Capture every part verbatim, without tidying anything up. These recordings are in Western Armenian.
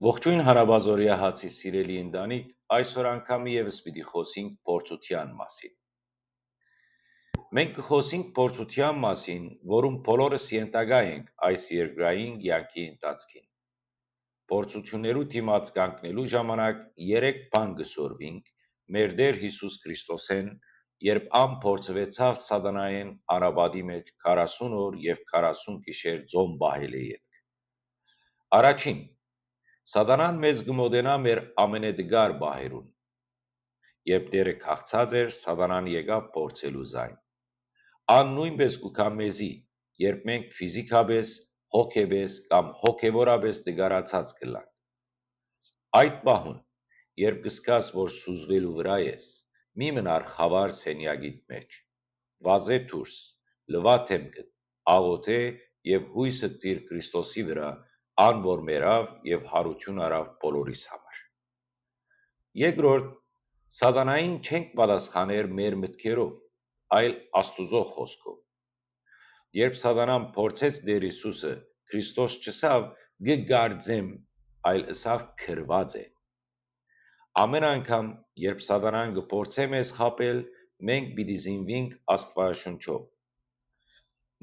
Ողջոյն, Հանապազօրեայ հացի սիրելի ընտանիք, այսօր անգամ եւս պիտի խօսենք փորձութեան մասին։ Մենք կը խօսենք փորձութեան մասին, որուն բոլորս ենթակայ ենք այս երկրային կեանքի ընթացքին։ Փորձութիւններու դիմաց կանգնելու ժամանակ երեք բան կը սորվինք մեր Տէր Յիսուս Քրիստոսէն, երբ ան փորձուեցաւ սատանայէն անապատի մէջ քառասուն օր եւ քառասուն գիշեր ծոմ պահելէ ետք։ Առաջին, սատանան մեզ կը մօտենայ մեր ամենատկար պահերուն։ Երբ Տէրը քաղցած էր, սատանան եկաւ փորձելու զայն։ Ան նոյնպէս կու գայ մեզի, երբ մենք ֆիզիքապէս, հոգեպէս կամ հոգեւորապէս տկարացած կ'ըլլանք։ Այդ պահուն, երբ կ'զգաս, որ սուզուելու վրայ ես, մի մնար խաւար սենեակիդ մէջ։ Վազէ դուրս, լուայ դէմքդ, աղօթէ եւ յոյսդ դիր Քրիստոսի վրայ, ան որ մեռաւ եւ յարութիւն առաւ բոլորիս համար։ Երկրորդ, սատանային չենք պատասխաներ մեր մտքերով, այլ Աստուծոյ խօսքով։ Երբ սատանան փորձեց Տէր Յիսուսը, Քրիստոս չըսաւ՝ «Կը կարծեմ», այլ ըսաւ՝ «Գրուած է»։ Ամէն անգամ, երբ սատանան կը փորձէ մեզ խաբել, մենք պիտի զինուինք Աստուածաշունչով։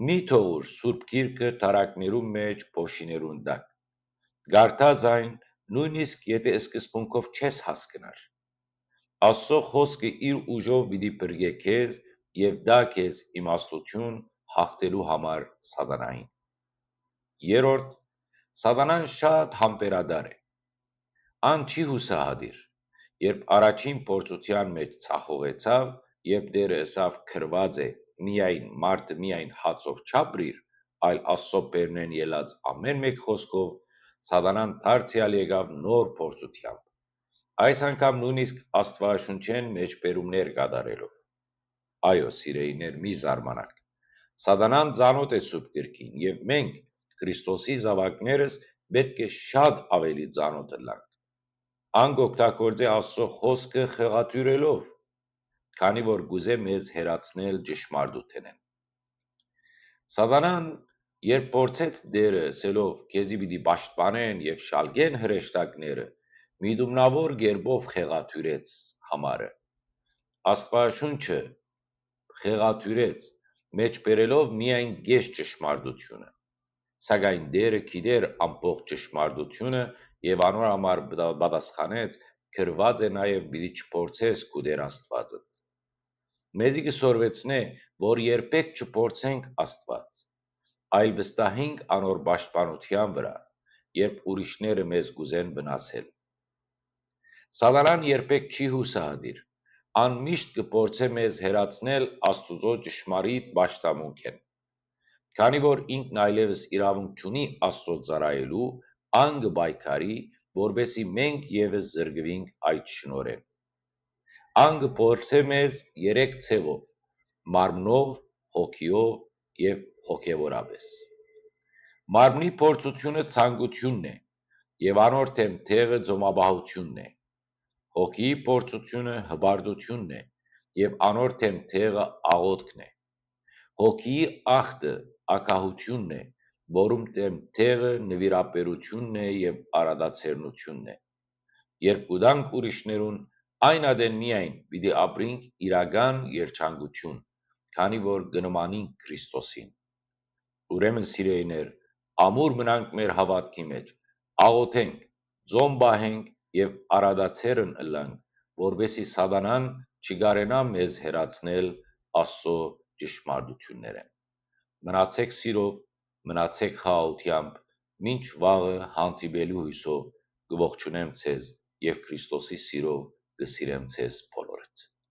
Մի թողուր Սուրբ Գիրքը դարակներուն մէջ փոշիներուն տակ։ Կարդա զայն, նոյնիսկ եթէ սկզբունքով չես հասկնար։ Աստուծոյ խօսքը իր ուժով պիտի փրկէ քեզ եւ տայ քեզ իմաստութիւն յաղթելու համար սատանային։ Երրորդ, սատանան շատ համբերատար է։ Ան չի յուսահատիր։ Երբ առաջին փորձութեան մէջ ցախողեցաւ, երբ Տէրը ըսաւ՝ «Գրուած է, միայն մարդը միայն հացով չապրիր, այլ Աստուծոյ բերնէն ելած ամէն մէկ խօսքով», սատանան դարձեալ եկաւ նոր փորձութեամբ։ Այս անգամ նոյնիսկ Աստուածաշունչէն մէջբերումներ կատարելով։ Այո, սիրելիներ, մի զարմանաք։ Սատանան ծանօթ է Սուրբ Գրքին եւ մենք, Քրիստոսի զաւակներս, պէտք է շատ աւելի ծանօթ ըլլանք։ Ան կ'օգտագործէ Աստուծոյ խօսքը խեղաթիւրելով, քանի որ կ'ուզէ մեզ հեռացնել ճշմարտութենէն։ Սատանան, երբ փորձեց Տէրը ըսելով՝ «Քեզի պիտի պաշտպանեն եւ շալկեն հրեշտակները», միտումնաւոր կերպով խեղաթիւրեց համարը։ Աստուածաշունչը խեղաթիւրեց, մէջբերելով միայն կէս ճշմարտութիւնը։ Սակայն Տէրը գիտէր ամբողջ ճշմարտութիւնը եւ անոր համար պտա-, պատասխանեց. «Գրուած է նաեւ՝ "Պիտի չփորձես քու Տէր Աստուածդ"։ Մեզի կը սորվեցնէ, որ երբեք չփորձենք Աստուած, այլ վստահենք անոր պաշտպանութեան վրայ, երբ ուրիշները մեզ կ'ուզեն վնասել։ Սատանան երբեք չի յուսահատիր, ան միշտ կը փորձէ մեզ հեռացնել Աստուծոյ ճշմարիտ պաշտամունքէն։ Քանի որ ինքն այլեւս իրաւունք չունի Աստուծոյ ծառայելու, ան կը պայքարի, որպէսզի մենք եւս զրկուինք այդ շնորհէն։ Ան կը փորձէ մեզ երեք ձեւով՝ մարմնով, հոգիով եւ հոգեւորապէս։ Մարմնի փորձութիւնը ցանկութիւնն է եւ անոր դէմ դեղը ծոմապահութիւնն է։ Հոգիի փորձութիւնը հպարտութիւնն է եւ անոր դէմ դեղը աղօթքն է։ Հոգիի ախտը ագահութիւնն է, որուն դէմ դեղը նուիրաբերութիւնն է եւ առատաձեռնութիւնն է։ Երբ կու տանք ուրիշներուն, այն ատեն միայն պիտի ապրենք իրական երջանկութիւն, քանի որ կը նմանինք Քրիստոսին։ Ուրեմն, սիրելիներ, ամուր մնանք մեր հաւատքի մէջ, աղօթենք, ծոմ պահենք եւ առատաձեռն ըլլանք, որպէսզի սատանան չկարենայ մեզ հեռացնել Աստուծոյ ճշմարտութիւններէն։ Մնացէք սիրով, մնացէք խաղաղութեամբ, մինչ վաղը հանդիպելու յուսով կը ողջունեմ ձեզ եւ Քրիստոսի սիրով կը սիրեմ ձեզ